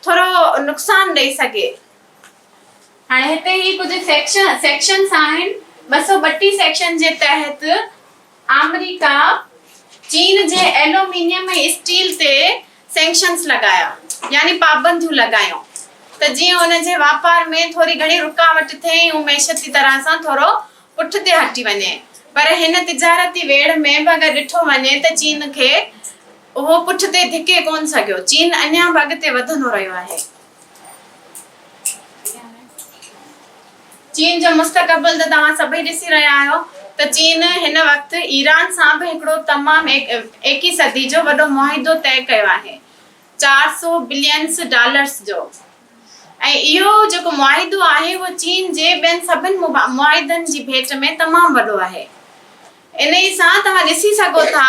ٿورو نقصان ڏئي سگهي. هاڻي هتي هي ڪجهه سيڪشن سيڪشنس آهن 232 سيڪشن جي تحت آمريڪا چين جي ايلومينيم ۽ اسٽيل تي سينڪشنس لڳايا يعني پابنديون لڳايون ته جيئن ان جي واپار ۾ ٿوري گهڻي رڪاوٽ ٿئي ۽ هو معيشتي طرح سان ٿورو پٺتي هٽي وڃي پر هن تجارتي ويڙهه ۾ به اگر ڏٺو وڃي ته چين کي اهو پٺتي ڌڪي ڪونه سگهيو چين اڃا به اڳتي وڌندو رهيو آهي. چين جو مستقبل ته توهان سڀئي ڏسي رهيا آهيو ته چين هن وقت ايران سان به هڪڙو تمام ايڪي صدي جو وڏو معاهدو طئي ڪيو آهي 400 بلينس ڊالرس جو ۽ اهو جيڪو معاهدو آهي اهو چين جي ٻين سڀن معاهدن جي ڀيٽ ۾ تمام وڏو آهي انهي سان توهان ڏسي سگهو ٿا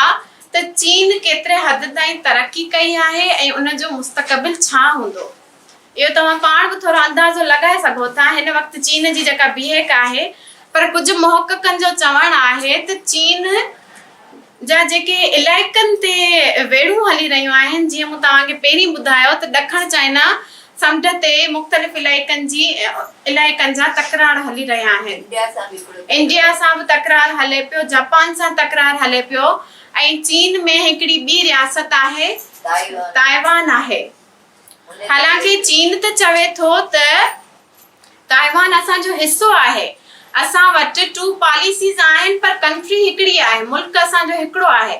ته چين ڪيتري حد تائين ترقي ڪئي آهي ۽ ان جو مستقبل ڇا هوندو. اهو توهان پاڻ به ٿورو اندازو لڳائي سگهو ٿا. هن وقت چين جي جيڪا بيهڪ آهي پر ڪجهه محققن جو چوڻ آهي ته چين جا جيڪي علائقن تي ويڙهون هلي رهيون آهن جيئن مون توهان کي پهرين ٻڌايو ته ڏکڻ چائنا سمنڊ تي مختلف علائقن جي علائقن جا تڪرار هلي رهيا آهن. انڊيا سان به تڪرار هلي پيو، جاپان سان تڪرار هلي پيو ۽ چين ۾ هڪڙي ٻي رياست آهي تائيوان آهي. حالانڪه چين ته چوي ٿو ته تائيوان اسان جو حصو آهي، اسان وٽ ٽو پاليسيز آهن پر ڪنٽري هڪڙي آهي، ملڪ اسان جو هڪڙو آهي،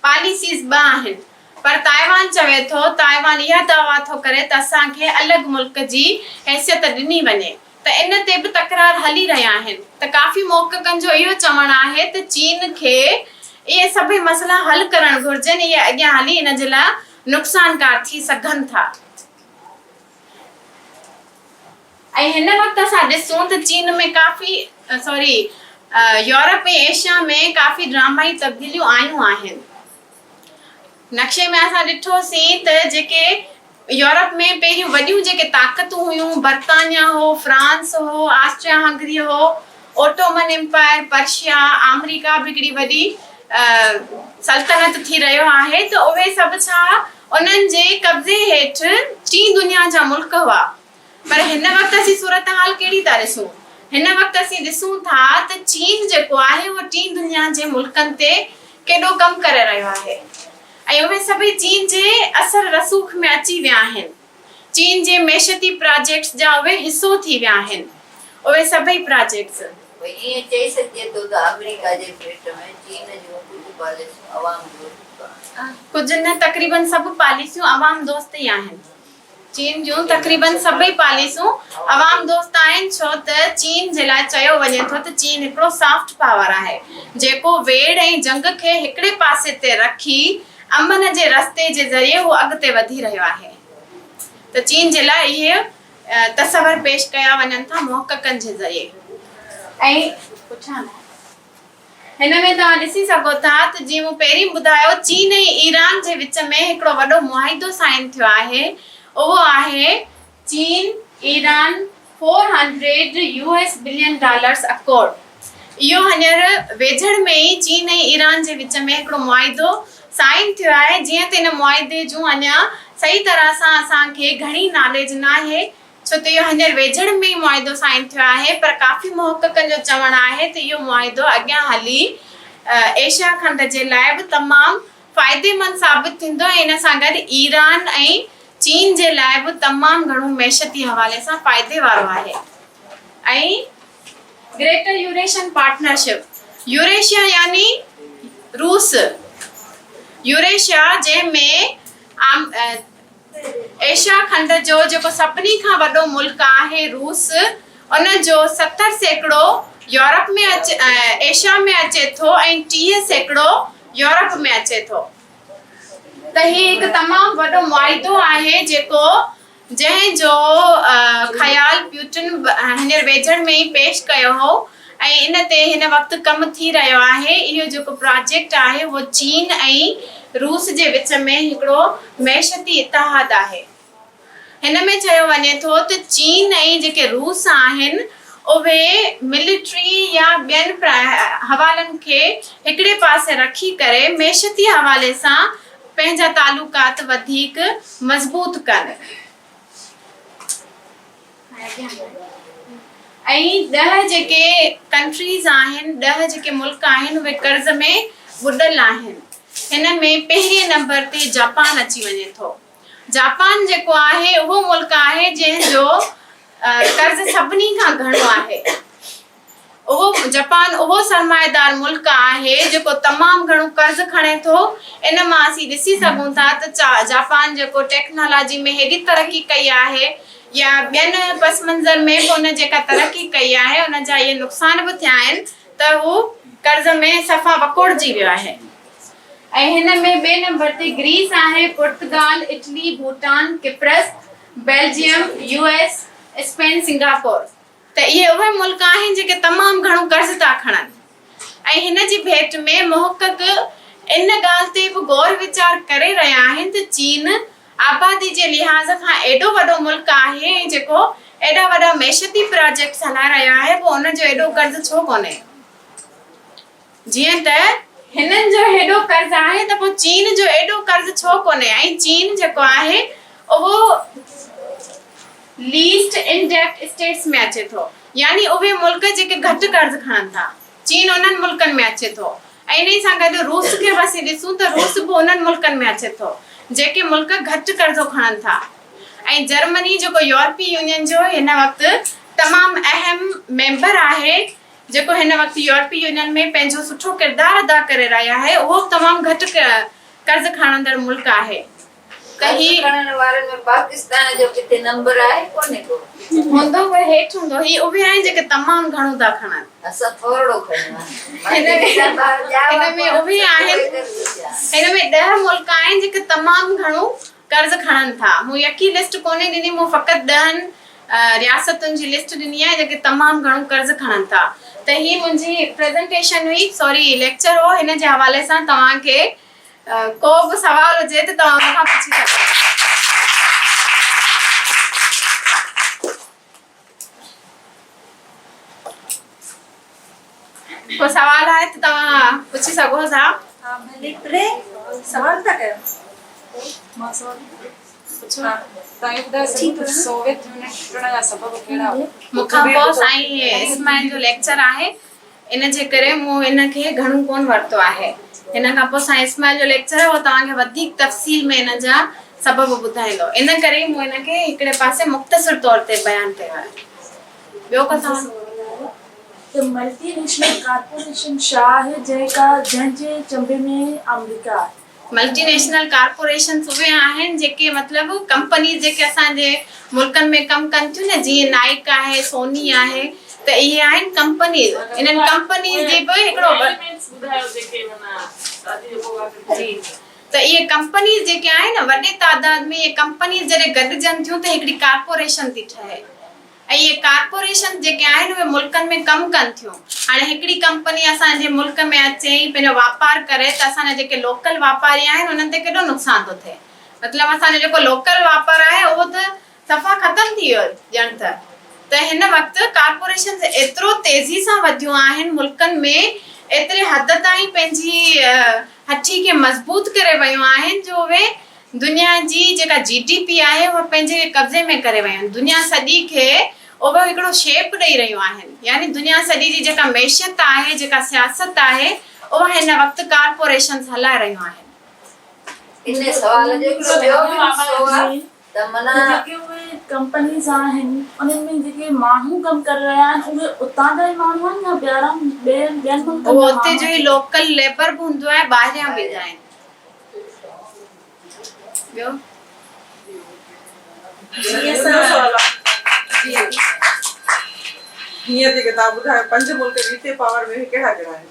پاليسيز ٻه آهن. پر تائيوان چوي ٿو، تائيوان اها دعويٰ ٿو ڪري ته اسان کي الڳ ملڪ جي حيثيت ڏني وڃي ته ان تي به تڪرار هلي رهيا آهن ته ڪافي محققن جو اهو چوڻ آهي ته چين کي اهي سڀئي مسئلا حل ڪرڻ گهرجن اهي اڳيان هلي ان جي لاء نقصانڪار ٿي سگهن ٿا. ۽ هن وقت اسان ڏسون ته چين ۾ ڪافي سوري يورپ ۽ ايشيا ۾ ڪافي ڊرامائي تبديليون آيون آهن. نقشي ۾ اسان ڏٺوسين ته جيڪي يورپ ۾ پهريون وڏيون جيڪي طاقتون هيون، برطانيا هو، فرانس هو، آسٽريا هنگري هو، اوٽومن ايمپائر، پرشيا، آمريڪا به هڪڙي وڏي سلطنت ٿي رهيو آهي ته اهي سڀ ڇا انهن جي قبضي هيٺ ٽين دنيا جا ملڪ هئا. پر هن وقت اسين صورتحال ڪهڙي ٿا ڏسون؟ هن وقت اسين ڏسون ٿا ته چين جيڪو آهي اهو ٽين دنيا جي ملڪن تي ڪيڏو ڪم ڪري رهيو آهي ۽ اهي سڀئي چين جي اثر رسوخ ۾ اچي ويا آهن. چين جي معيشتي پراجيڪٽس جا اهي حصو ٿي ويا آهن. اهي سڀئي پراجيڪٽس. ڀئي ائين چئي سگهجي ٿو ته آمريڪا جي ڀيٽ ۾ چين جون ڪجهه پاليسيون عوام دوست آهن. ڪجهه نه تقريبن سڀ پاليسيون عوام دوست ئي آهن. چين جون تقريبن سڀئي پاليسون عوام دوست آهن ڇو ته چين جي لاء چيو وڃي ٿو ته چين هڪڙو سافٽ پاور آهي جيڪو ويڙهه ۽ جنگ کي هڪڙي پاسي تي رکي امن جي رستي جي ذريعي هو اڳتي وڌي رهيو آهي ته چين جي لاء اهي تصور پيش ڪيا وڃن ٿا محققن جي ذريعي ۽ پڇان هن ۾ توهان ڏسي سگهو ٿا ته جيئن مون پهرين ٻڌايو چين ۽ ايران جي وچ ۾ هڪڙو وڏو معاهدو سائن ٿيو آهي اهو آهي چين Iran 400 U S billion dollars accord اهو هينئر ويجهڙ ۾ ئي چين ۽ ايران جي وچ ۾ هڪڙو معاهدو سائن ٿيو آهي جيئن ته ان معاهدي جون اڃا صحيح طرح سان اسان کي گهڻي ناليج ناهي ڇو ته اهو هينئر ويجهڙ ۾ ئي معاهدو سائن ٿيو آهي پر ڪافي محققن جو چوڻ آهي ته اهو معاهدو اڳيان هلي ايشيا کنڊ جي لاء به تمام فائديمند ثابت ٿيندو ۽ ان سان گڏ ايران ۽ چين جي لاء به تمام گهڻو معيشتي حوالي سان فائدي وارو آهي ۽ گريٽر يوريشن پارٽنرشپ، يوريشيا يعني روس، يوريشيا جنهن ۾ ايشيا کنڊ جو جيڪو سڀني کان وڏو ملڪ آهي روس ان جو 70% يورپ ۾ اچي ايشيا ۾ اچي ٿو ۽ 30% يورپ ۾ اچي ٿو ته هي هڪ تمام وڏو معاهدو آهي جيڪو جنهن جو خيال پيوٽن هينئر ويجهڙ ۾ ئي پيش ڪيو هو ۽ ان تي هن وقت ڪم ٿي رهيو آهي. اهو جيڪو پراجيڪٽ آهي اهو چين ۽ روس جي وچ ۾ هڪڙو معيشتي اتحاد آهي. هن ۾ چيو وڃي ٿو ته چين ۽ جيڪي روس آهن اهي ملٽري يا ٻين حوالن کي هڪڙي پاسي رکي ڪري معيشتي حوالي سان پنهنجا تعلقات وڌيڪ مضبوط ڪن. ۽ ڏهه جيڪي ڪنٽريز آهن، ڏهه جيڪي ملڪ آهن اهي قرض ۾ ٻڏل آهن. هن ۾ پهرين نمبر تي جاپان اچي وڃي ٿو. جاپان جيڪو آهي اهو ملڪ آهي جنهن جو قرض سڀني کان گهڻو آهي. اهو جپان اهو سرمائيدار ملڪ آهي جيڪو تمام گهڻو قرض کڻي ٿو. ان مان اسين ڏسي سگهون ٿا ته جاپان جيڪو ٽيڪنالاجي ۾ هيڏي ترقي ڪئي آهي يا ٻين پس منظر ۾ به ان جيڪا ترقي ڪئي آهي ان جا اهي نقصان به ٿيا آهن ته هو قرض ۾ صفا وڪوڙجي ويو آهي. ۽ هن ۾ ٻئي نمبر تي گريس آهي، Portugal, Italy, Bhutan, Cyprus, Belgium, U S, Spain, Singapore. ته اهي اهي ملڪ آهن جيڪي تمام گهڻو قرض ٿا کڻن ۽ هن جي ڀيٽ ۾ محقق ان ڳالهه تي به غور ويچار ڪري رهيا آهن ته چين آبادي جي لحاظ کان ايڏو وڏو ملڪ آهي ۽ جيڪو ايڏا وڏا معيشتي پراجيڪٽس هلائي رهيو آهي پوء ان جو ايڏو قرض ڇو ڪونهي؟ جيئن ته هنن جو هيڏو قرض آهي ته پوء چين جو ايڏو قرض ڇو ڪونهي ۽ چين جيڪو آهي اهو ليسٽ ان ڊيپٽ اسٽيٽس ۾ اچي ٿو يعني اهي ملڪ جيڪي گهٽ قرض کڻن ٿا چين انهن ملڪن ۾ اچي ٿو ۽ انهي سان گڏ روس کي به اسين ڏسون ته روس به انهن ملڪن ۾ اچي ٿو جيڪي ملڪ گهٽ قرضو کڻن ٿا ۽ جرمني جيڪو يورپي يونين جو هن وقت تمام اهم ميمبر آهي جيڪو هن وقت يورپي يونين ۾ پنهنجو سٺو ڪردار ادا ڪري رهيو آهي اهو به تمام گهٽ قرض کڻندڙ ملڪ آهي ته هي قرض کڻڻ وارن ۾ پاڪستان جو ڪٿي نمبر آهي ڪونهي ڪو. هوندو پر هيٺ هوندو. هي اهي آهن جيڪي تمام گهڻو ٿا کڻن. اسان ٿورڙو کنيو آهي. هن ۾ اهي آهن هن ۾ ڏهه ملڪ آهن جيڪي تمام گهڻو قرض کڻن ٿا. مون يڪي لسٽ ڪونهي ڏني، مون فقط ڏهن رياستن جي لسٽ ڏني آهي جيڪي تمام گهڻو قرض کڻن ٿا. ته هي منهنجي پريزنٽيشن هئي سوري ليڪچر هو هن جي حوالي سان توهان کي ڪو به سوال هجي ته توهان مون کان پڇي سگهو ٿا. ڪو سوال آهي ته توهان پڇي سگهو ٿا. ها ڀلي ٽي سوال ٿا ڪيو. مان سوال پڇان توهان اهو ٻڌائي سگهو ته سوويت يونين ٽٽڻ جا سبب ڪهڙا هئا؟ مون کان پوء سائين اسماعيل جو ليڪچر آهي ان جي ڪري مون ان کي گهڻو ڪونه ورتو آهي. هن کان پوء سائين اسماعيل جو ليڪچر آهي اهو توهان کي وڌيڪ تفصيل ۾ ان جا سبب ٻڌائيندو. ان ڪري ئي مون ان کي هڪڙي پاسي مختصر طور تي بيان ڪيو آهي. ٻيو ڪو منهنجو سوال؟ سوال آهي ته ملٽي نيشنل ڪارپوريشن ڇا آهي جنهن کا جنهن جي چنبي ۾ آمريڪا آهي؟ ملٽي نيشنل ڪارپوريشنس اهي آهن جيڪي مطلب ڪمپنيز جيڪي اسان جي ملڪن ۾ ڪم ڪن ٿيون نه جيئن نائڪ آهي سوني آهي ته اهي آهن ڪمپنيز انهن ڪمپنيز جي به هڪڙو جي ته اهي ڪمپنيز جيڪي آهن نه وڏي تعداد ۾ اهي ڪمپنيز جڏهن گڏجن ٿيون ته هڪڙي ڪارپوريشن ٿي ٺهي ۽ اهي ڪارپوريشنز جيڪي آهن اهي ملڪن ۾ ڪم ڪن ٿيون. هاڻي هڪڙي ڪمپني اسان جي ملڪ ۾ اچي ۽ پنهنجو واپار ڪري ته اسان جا جيڪي لوڪل واپاري آهن انهن تي ڪيڏو نقصان ٿو ٿئي. مطلب اسان جو جيڪو لوڪل واپار آهي اهو ته صفا ختم ٿي ويو ڄڻ ته. ته هن وقت ڪارپوريشنز ايترو تيزي سان وڌيون آهن ملڪن ۾ ايتري حد تائين پنهنجي هٺي کي مضبوط ڪري ويون آهن جو اهي دنيا جي جيڪا جي ڊي پي آهي اها پنهنجي قبضي ۾ ڪري ويون آهن. دنيا سڄي کي اهي هڪڙو شيپ ڏئي رهيون آهن. يعني دنيا سڄي جي جيڪا معيشت آهي، جيڪا سياست آهي اها هن وقت ڪارپوريشنز هلائي رهيون آهن. ان سوال جو هڪڙو ٻيو به حصو آهي ته معنيٰ. جيڪي اهي ڪمپنيز آهن انهن ۾ جيڪي ماڻهو ڪم ڪري رهيا آهن اهي اتان جا ئي ماڻهو آهن يا ٻيارا ٻين ٻين ملڪن جا اهو ماڻهو اتي جو ئي آهن؟ لوڪل ليبر به هوندو آهي ٻاهريان به ايندا آهن. ٻيو هينئر جيڪي توهان ٻڌايو پنج ملڪ ويٽي پاور ۾ ڪهڙا ڪهڙا آهن؟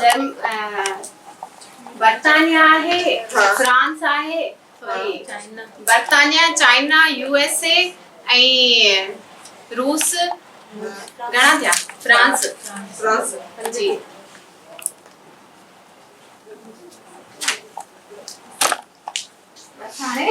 جرم برطانيا آهي فرانس آهي سوري برطانيا چائنا يو ايس اي ۽ روس گهڻا ٿيا فرانس فرانس جي بس هاڻي.